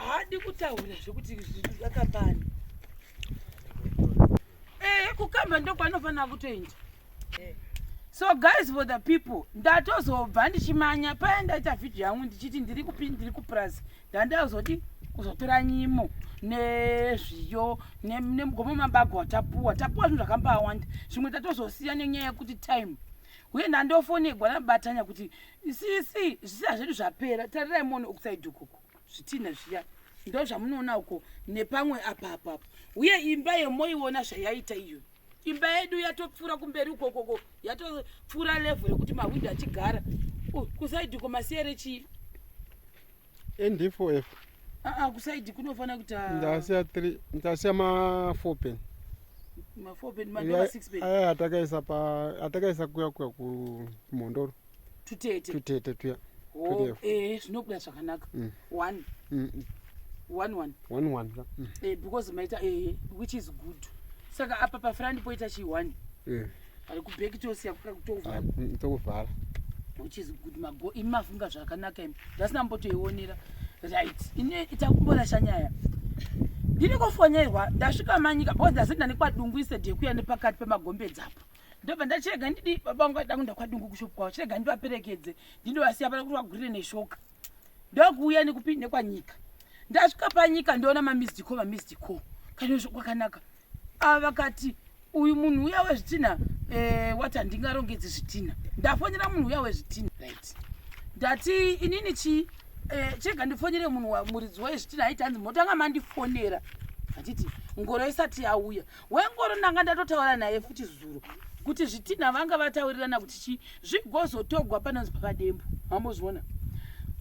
Haadi kutaura zvekuti akapani. Eh, kukamba ndokwanofanira kutoenda. So guys, for the people, ndatozobva ndichimanya paya ndaita vhidhiyo yangu ndichiti ndiri kupi, ndiri kupurazi. Ndandazoti kuzotora nyimo nezviyo nemugomo mabago watapuwa tapuwa zvinhu zvakambawanda, zvimwe tatozosiya nenyaya yekuti time. Uye ndandofonegwa nabatanya kuti sisi zvisina zvedu zvapera, tarirai muone okusaidi ukoko zvitinha zviya ndo zvamunoona uko nepamwe apa apapo. Uye imba yemoiona zvayaita iyo imba yedu yatopfuura kumberi ukokoko, yatopfuura level yekuti mahwindo achigara kusaidi uko masiya rechii nd4f. Aa, kusaidi kunofanira kuita Ndasiya 3, ndasiya ma 4 pen. Ma 4 pen, ma 6 pen. Aya atakaisa pa atakaisa kuya kuya kumhondoro. Tutete. Tutete tuya. Oh, eh, zvinobuda zvakanaka. One one one. One one ka. Eh, because maita eh, which is good. Saka apa pafront poita chi one. Ari kubheki tosiya kutovhara. Tokuvhara. Which is good. Mago imi mafunga zvakanaka imi, ndasina mbotoionera. Right, ine itakumborasha nyaya. Ndiri kufonerwa ndasvika Manyika because ndazoenda nekwaDungu instead yekuya nepakati pemagombedzi apo. Ndobva ndachirega ndidi baba vangu vaida kuenda kwaDungu kushop kwavo, chirega ndivaperekedze ndindovasiya pana kuti vagurire neshoka. Ndokuuya nekupi nekwaNyika. Ndasvika paNyika ndoona mamissed call, mamissed call kana kwakanaka. Ava vakati uyu munhu uya wezvitinha, wati handingarongedzi zvitinha. Ndafonera munhu uya wezvitinha, right? Ndati inini chi chega ndifonere munhu muridzi wezvitinha, aiti hanzi motanga mandifonera, handiti ngoro isati yauya. Wengoro ndanga ndatotaura naye futi zuro kuti zvitinha vanga vataurirana kuti chi zvigozotogwa panonzi paVadembo. Mambozviona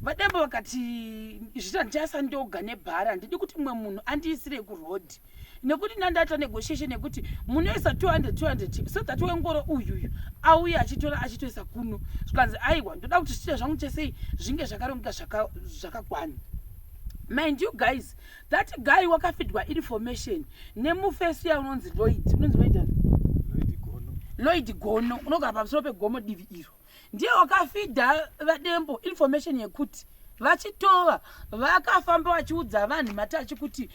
VaDembo vakati zvitinha ndichaisa ndoga nebhara, handidi kuti mumwe munhu andiisire kurodhi nekuti ndandaita negotiation yekuti munoisa 200 200 so that wengoro uyuyu auye achitora achitoisa kuno. Zvikanzi aiwa, ndoda kuti zvitinha zvangu chesei zvinge zvakarongeka zvakakwana. Mind you guys, that guy wakafidwa information nemufesi ya unonzi Lloyd, unonzi Lloyd ani? Lloyd Gono, unogara pamusoro pegomo divi iro. Ndiye wakafidha VaDembo information yekuti vachitova vakafamba vachiudza vanhu matachi kuti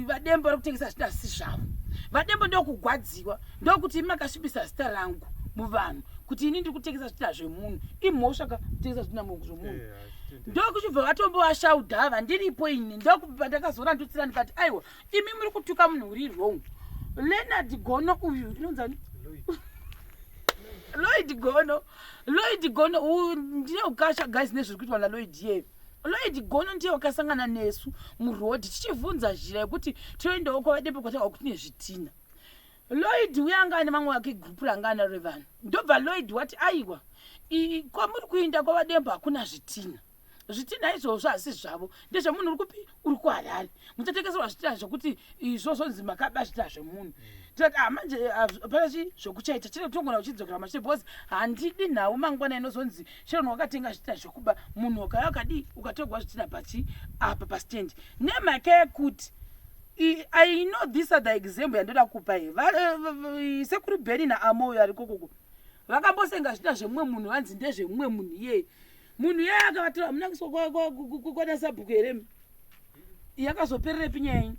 VaDembo vari kutengesa zvinhu asi zvavo. VaDembo ndokugwadziwa, ndokuti imi makasvibisa zita rangu muvanhu kuti ini ndiri kutengesa zvitina zvemunhu. Imhosva ka kutengesa zvitina zvemunhu. Ndokuchibva vatombovashaudha ndiripo ini, ndokubva ndakazorandutsira ndikati aiwa, imi muri kutuka munhu uri wrong. Leonard Gono uyu inonzani Lloyd Gono, Lloyd Gono uyu ndiye ukasha guys nezviri kuitwa naLloyd iyeyo. Lloyd Gono ndiye wakasangana nesu murodhi tichivhunza zhira yekuti toendawo kwavaDembo kwatawa kuti nezvitina. Lloyd uye anga ane vamwe vake, gurupu ranga anaro revanhu. Ndobva Lloyd wati aiwa, kwamuri kuinda kwavaDembo hakuna zvitina, zvitina izvozvo hasi zvavo, ndezvemunhu uri kupi, uri kuHarare. Muchatengeserwa zvitina zvekuti izvozvo nzi makaba zvitina zvemunhu. Tikati ah, manje pana chi zvokuchaita chine togona kuchidzokera mashure because handidi nhau mangwana inozonzi Sharon wakatenga zvitina zvekuba. Munhu wakaya wakadii ukatorwa zvitina pachi apa pastand nemhaka yekuti I know this other example yandoda kupa iyi. Sekuru Beni naAmoyo ari kokoko vakambosenga zvitina zvemumwe munhu, vanzi ndezvemumwe munhu iyeye. Munhu iyeye akavatora. Hamuna kuiswa kwana sabhuku here? Yakazopererepi nyaya iyi?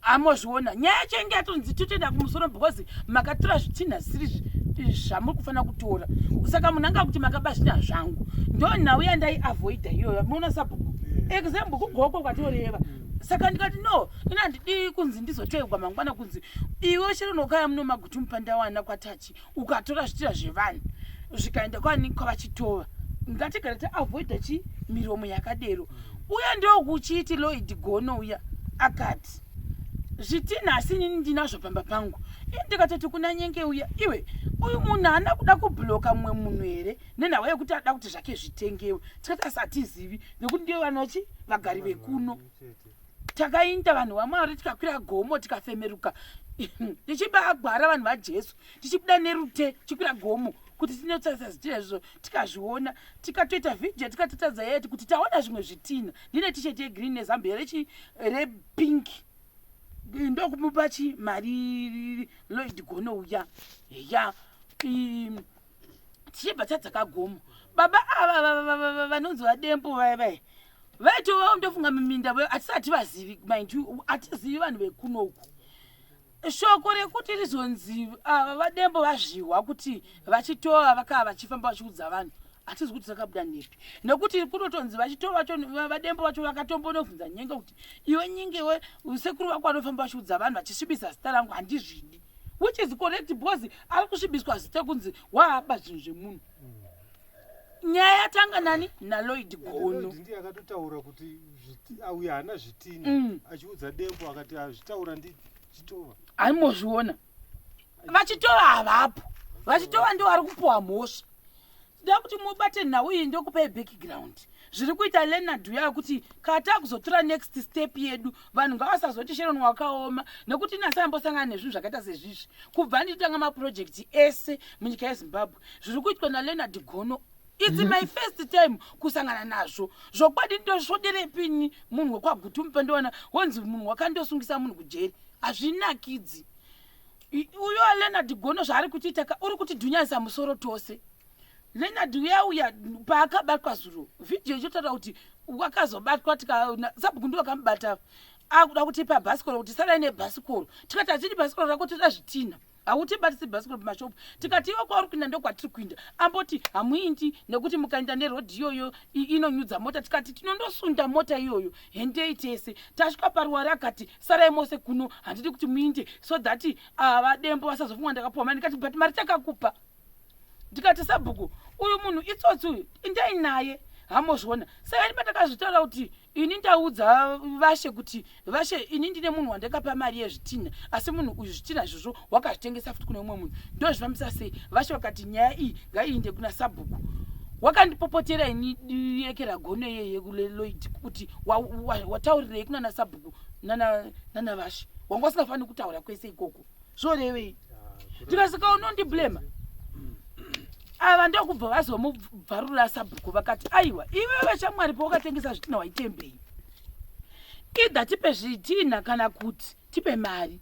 Amozviona nyaya yacho inge yatonzi totoenda kumusoro because makatora zvitinha zvisiri zvamuri kufanira kutora. Saka munhu anga kuti makaba zvitinha zvangu. Ndo nhau yandaiavoida iyoyo. Muona sabhuku example kugoko kwatoreva. Saka ndikati no, ina handidi kunzi ndizoteegwa mangwana kunzi iwe chero nokaya muno magutu mupandawana kwatachi ukatora zvitinha zvevanhu zvikaenda kwani kwavachitova. Ngatigare taavoida chi miromo yakadero. Uye ndokuchiti Lloyd Gono uya akati zvitinha asi inini ndinazvo pamba pangu. Iye ndikatoti kuna Nyenge uya, iwe uyu munhu haana kuda kubhuloka mumwe munhu here nenhau yekuti ada kuti zvake zvitengewe? Tikati asi hatizivi nekuti ndiyo vanhu vachi vagari vekuno. Takainda vanhu vaMwari, tikakwira gomo, tikafemeruka tichibagwara vanhu vaJesu, tichibuda nerute, tichikwira gomo kuti tinotarisa zvitina izvozvo. Tikazviona, tikatoita vhidhiyo, tikatotadza yeti kuti taona zvimwe zvitina. Ndine tisheti yegreen nezambia rechi repink. Ndokumupa chi mari Lloyd Gono uya ya. Tichibva tadzaka gomo. Baba ava vanonzi vaDembo vaya vaya vaitova ndofunga muminda hatisati vazivi, mind you, hatizivi vanhu vekunoku. Shoko rekuti rizonzi ava vaDembo vazvihwa kuti vachitova vakava vachifamba vachiudza vanhu, hatizi kuti rakabuda nepi, nekuti kunotonzi vachitova vacho vaDembo vacho vakatombonobvunza Nyenge kuti, "Iwe Nyenge, we sekuru vako vanofamba vachiudza vanhu vachisvibisa zita rangu, handizvidi," which is correct because ari kusvibiswa zita kunzi waaba zvinhu zvemunhu. Nyaya yatanga nani? NaLloyd Gono. Ndiye akatotaura kuti auya haana zvitina. Achiudza Dembo akati azvitaura ndichitova. Haimozviona, vachitova havapo, vachitova ndo vari kupuwa mhosva. Tida kuti mubate nhau iyi, ndokupai background zviri kuita Leonard uya, kuti kata kuzotora next step yedu, vanhu ngavasazoti Sharon wakaoma, nekuti inasi ambosangana nezvinhu zvakaita sezvizvi. Kubva nditanga maprojects ese munyika yeZimbabwe, zviri kuitwa naLeonard Gono, it's my first time kusangana nazvo. Zvokwadi ndosvoderepini munhu wekwaGutumpe, ndoona wonzi munhu wakandosungisa munhu kujeri, hazvinakidzi. Uyo Leonard Gono zvaari kutiita ka, uri kutidhunyanyisa musoro tose. Leonard uya uya paakabatwa zuro, vhidhiyo ichotaura kuti wakazobatwa, sabhuku ndo wakamubata, akuda kutipa bhasikoro kuti sarai nebhasikoro. Tikati hatidi bhasikoro rako, toda zvitina, hautibatisi bhasikoro pamashopu. Tikati iwe kwauri kuinda ndokwatiri kuinda. Amboti hamuindi nekuti mukaenda nerodhi iyoyo inonyudza mota. Tikati tinondosunda mota iyoyo, hendei tese. Tasvika paruware akati sarai mose kuno, handidi kuti muinde so that vaDembo vasazofunga ndakapuwa mari. Ndikati but mari takakupa. Ndikati sabhuku, uyu munhu itsotsi uyu, indai naye. Hamozviona. Saka ini patakazvitaura kuti ini ndaudza vashe kuti vashe, ini ndine munhu wandakapa mari yezvitinha, asi munhu uyu zvitinha izvozvo wakazvitengesa futi kune umwe munhu, ndozvifambisa sei? Vashe vakati nyaya iyi ngaiinde kuna sabhuku. Wakandipopotera ini yekera Gono iyeye kuLoyd kuti wataurirei kunana sabhuku nana vashe, wanga usingafaniri kutaura kwese ikoko, zvorevei? Tikasika unondiblema. Ava ndokubva vazomubvarura sabhuku, vakati aiwa, iwewe shamwari, pawakatengesa zvitina waitembei? Either tipe zvitina kana kuti tipe mari.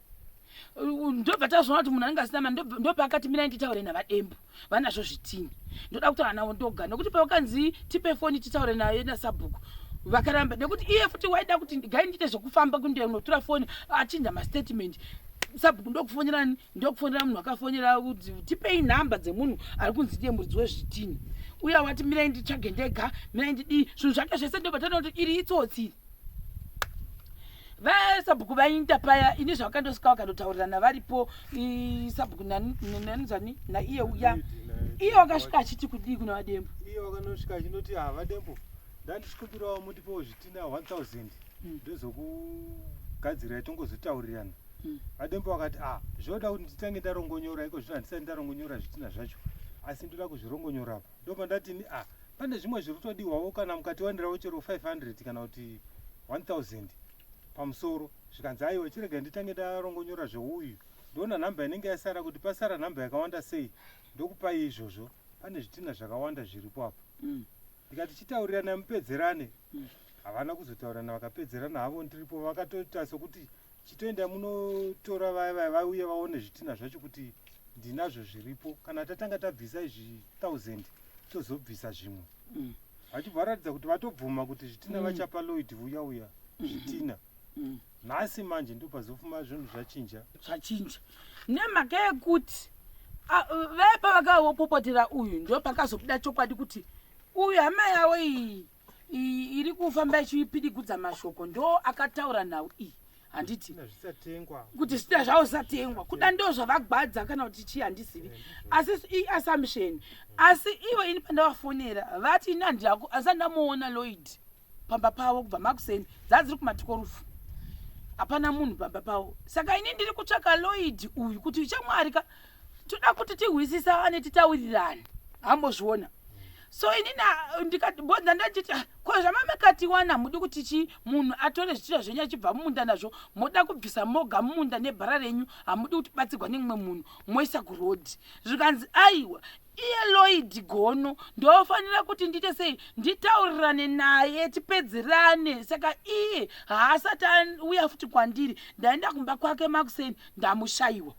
Ndobva tazoona kuti munhu anenge asina mari. Ndopaakati mirai nditaure navaDembo, vanazvo zvitini, ndoda kutaura navo ndoga, nekuti pavakanzi tipe foni titaure naye nasabhuku vakaramba, nekuti iye futi waida kuti gai ndiite zvekufamba kundonotora foni achinja mastatement. Sabhuku ndokufonera, ndokufonera munhu akafonera kuti tipei nhamba dzemunhu ari kunzi ndiye muridzi wezvitini uye wati mirai nditsvage ndega, mirai ndidii, zvinhu zvake zvese. Ndobva taona kuti iri itsotsi. Vasabhuku vainda paya, ini zvavakandosvika vakandotaurirana varipo, sabhuku nanzani naiye uya. Iye wakasvika achiti kudii kuna vaDembo? Iye wakanosvika achinoti, "Ha, vaDembo, ndandichikumbirawo mutipewo zvitina 1000, ndozokugadzirai tongozotaurirana." VaDembo vakati, "A, zvoda kuti nditange ndarongonyora iko zvino, handisati ndarongonyora zvitina zvacho, asi ndoda kuzvirongonyorapo." Ndobva ndatini, "A, pane zvimwe zviri kutodiwawo, kana mukatiwanirawo chero 500 kana kuti 1000 pamusoro." Zvikanzi, "Aiwa, chirega nditange ndarongonyora zveuyu, ndoona nhamba inenge yasara, kuti pasara nhamba yakawanda sei, ndokupai izvozvo. Pane zvitina zvakawanda zviripo apo." Ndikati chitaurirana mupedzerane. Havana kuzotaurirana, vakapedzerana havo ndiripo. Vakatoita sokuti chitoenda munotora vaya vaya vauye vaone zvitina zvacho kuti ndinazvo zviripo. Kana tatanga tabvisa izvi 1000, tozobvisa zvimwe. Vachibva varatidza kuti vatobvuma kuti zvitina vachapa Lloyd uya uya zvitina. Nhasi manje ndopazofuma zvinhu zvachinja. Zvachinja nemhaka yekuti vepa vakavopopotera uyu, ndo pakazobuda chokwadi kuti uyu hama yavo iyi iri kufamba ichipidigudza mashoko ndo akataura nhau iyi, handiti? Zvitina zvisatengwa. Kuti zvitina zvavo zvisatengwa, kuda ndo zvavagwadza kana kuti chii, handizivi, asi iassumption. Asi ivo ini pandavafonera vati ini handiyako, asati ndamuona Lloyd pamba pavo kubva makuseni, dzaa dziri kumatikorufu, hapana munhu pamba pavo. Saka ini ndiri kutsvaka Lloyd uyu kuti chamwari ka, toda kuti tihwisisane, titaurirane, hambozviona. So inini ndikabodza ndachiti, "Ah, ko zvamamakatiwana mudi kuti chi munhu atore zvitina zvenyu achibva mumunda nazvo, moda kubvisa moga mumunda nebhara renyu, hamudi kuti batsirwa nemumwe munhu, moisa kurodhi." Zvikanzi aiwa, iye Lloyd Gono ndofanira kuti ndiite sei, nditaurirane naye tipedzerane. Saka iye haasati auya futi kwandiri. Ndaenda kumba kwake makuseni, ndamushayiwa.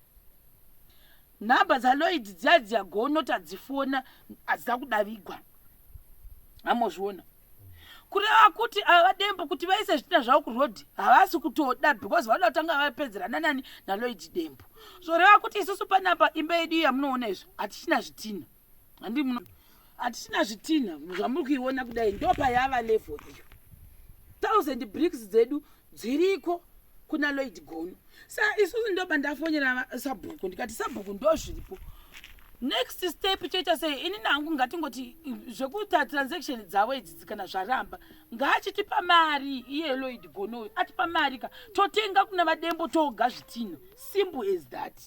Nhamba dzaLloyd dziya dziya gono tadzifona hadzina kudavigwa. Amozviona. Kureva kuti ava vaDembo kuti vaise zvitina zvavo kuroad havasi kutoda because vanoda kutanga vapedzerana nani naLloyd Dembo. Zvoreva kuti isusu panapa imba yedu yamunoona izvo hatichina zvitina. Handi muno hatichina zvitina zvamuri kuiona kudai ndopayava level iyo. 1000 bricks dzedu dziriko kuna Lloyd Gono. Sa isusu ndoba ndafonyera sabhuku ndikati sabhuku ndozviripo. Next step choita sei ini nangu ngatingoti zvekuita transaction dzavo idzi kana zvaramba ngaachitipa mari iye Lloyd Gono uyu atipa mari ka totenga kuna vadembo toga zvitina simple as that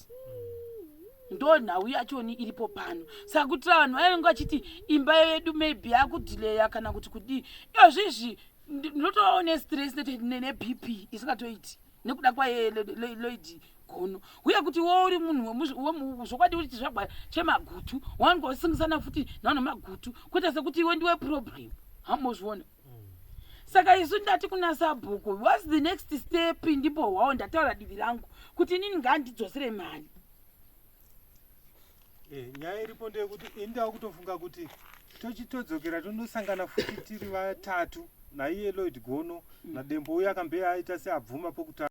ndo nhau yachoni iripo pano saka kutira vanhu vainenge vachiti imba yedu maybe yakudhileya kana kuti kudii izvizvi ndinotovawo nestress nebp isingatoiti nekuda kwaye Lloyd Gono uye kuti wo uri munhu zvokwadi uri chizvagwa chemagutu wange wasingisana futi navanhu magutu kuita sekuti iwe ndiwe problem hamozviona saka isu ndati kuna sabhuku whats the next step ndipo hwawo ndataura divi rangu kuti inini ngandidzosere mari Eh, nyaya iripo ndeyekuti ini ndava kutofunga kuti tochitodzokera tonosangana futi tiri vatatu naiye Lloyd Gono naDembo uye akambe aita seabvuma pokutanga.